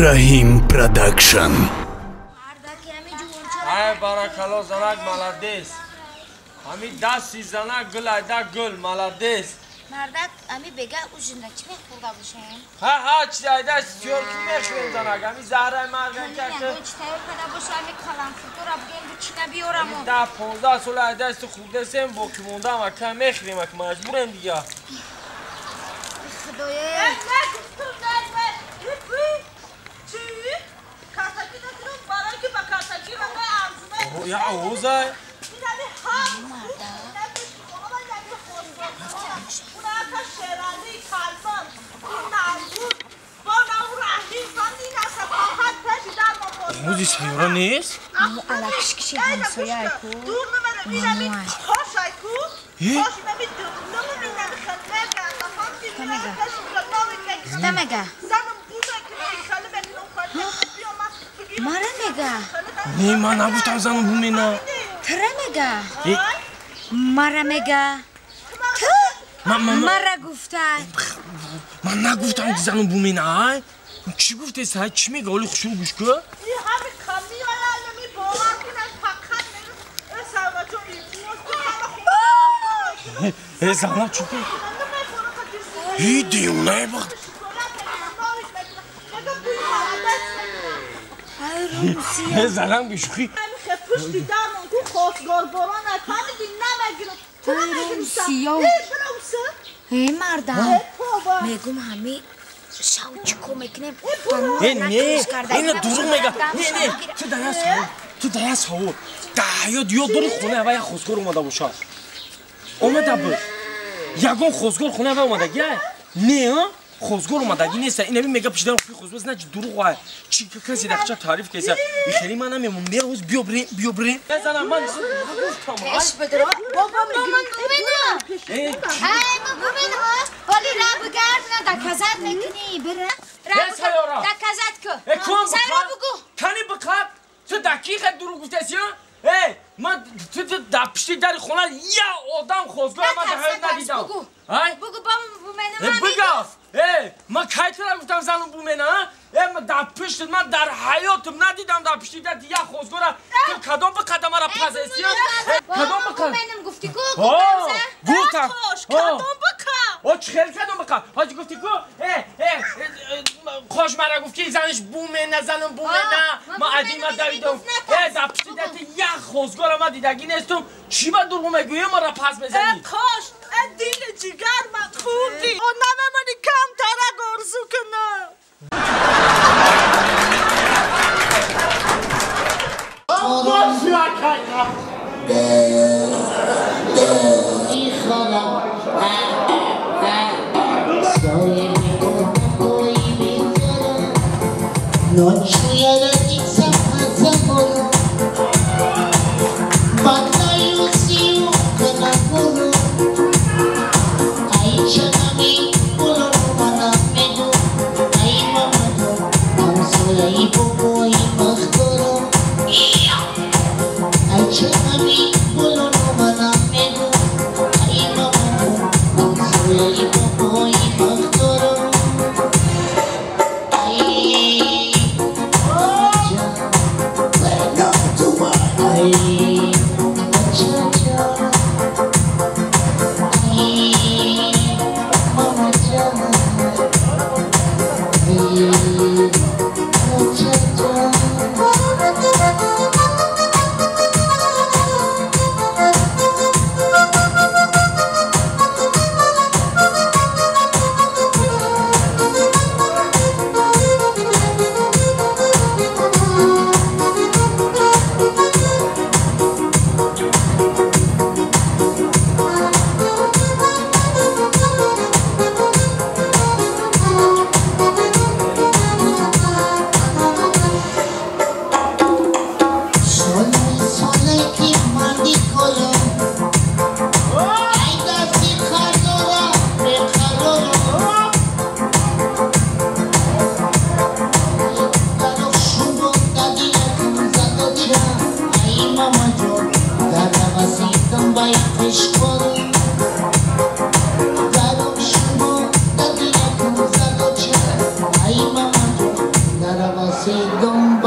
Раҳим Продакшн. Ай баракалло, занак молодец. Ҳами дасти занак гул айда гул, молодец. Мардак, ами бега ужинда чӣ мехӯрда бошем? Ҳа, ҳа, чи айда сиёр ки мехӯрем занак, ами заҳраи марга ки чӣ тайёр карда боша, ами каланфуртора бигем бучина биёраму. 10-15 сол айда су хӯрдасем, боқӣ мондаам ака мехӯрем, ака маҷбурем дига. Худоё. Я овозай. Овози сайёра нест? Алакишкиши ҳамсояайку. Хта мега? Мара мега? Не, ман нагуфтам занум бумена. Тра мега? Мара мега? Ту? Мара гуфта. Ман нагуфтам ки занум бумена, ай? Чӣ гуфтест, ай? Чӣ мега? Оли хушрӯ гӯш кун. Э, занам чӣ ки? И девонаи бахт. Э, занам бишухӣ. Э, мардам, мегум ҳами шав чӣ кор мекунем? Э, не, ина дурӯғ мега. Не, не, ту дар як савол, ту дар як савол. Дар ҳаёт ёд дори хонаи ава як хостгор омада бошад? Омада буд. Ягон хостгор хонаи ава омадагӣ? Не, а? Хостгор омадагӣ нест. Ина мега пишидан хуи хостгор, значит дурӯғ ай. Чӣ касе дақча таъриф кеса. И хеле ман намемонам. Не, ҳоз биё бирем, биё бирем. Э, занам, ман нагуфтам. Пеш бидро. Бобо ман бумена. Ай, ман бумена. Ҳоли ра бигард, доказать мекунӣ. Бира. Ра доказать ку. Э, кун сайра бугу. Кани биқаб. Ту дақиқа дурӯғ гуфтаси, а? Э, ман ту дар пишти дари хона як одам хостгор ман дар ҳаёт надидам. Ай? Бугу бобо бумена ман. Бигав. Э, ман кай тура гуфтам занум бумена, а? Э, ман дар пиштат ман дар ҳаётам надидам дар пишти дар як хостгора. Ту кадом биқада мара пазеси, а? Кадом биқа? Бумена гуфти ку? Гуфтам. Кадом биқа? О, чӣ хел кадом биқа? Ҳоҷи гуфти ку? Э, э, хош мара гуфт ки занаш бумена, занум бумена. Ман адима давидам. Э, дар пишти дар як хостгора ман дидагӣ нестум. Чӣ ба дурӯғ мегӯӣ, мара пас мезанӣ? Э, кош, э, дили ҷигар ман хӯрдӣ. О, намемонӣ камтарак орзу кунам.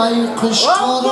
Вай қушқорам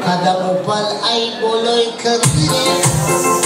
Қадаму пал ай болои карше.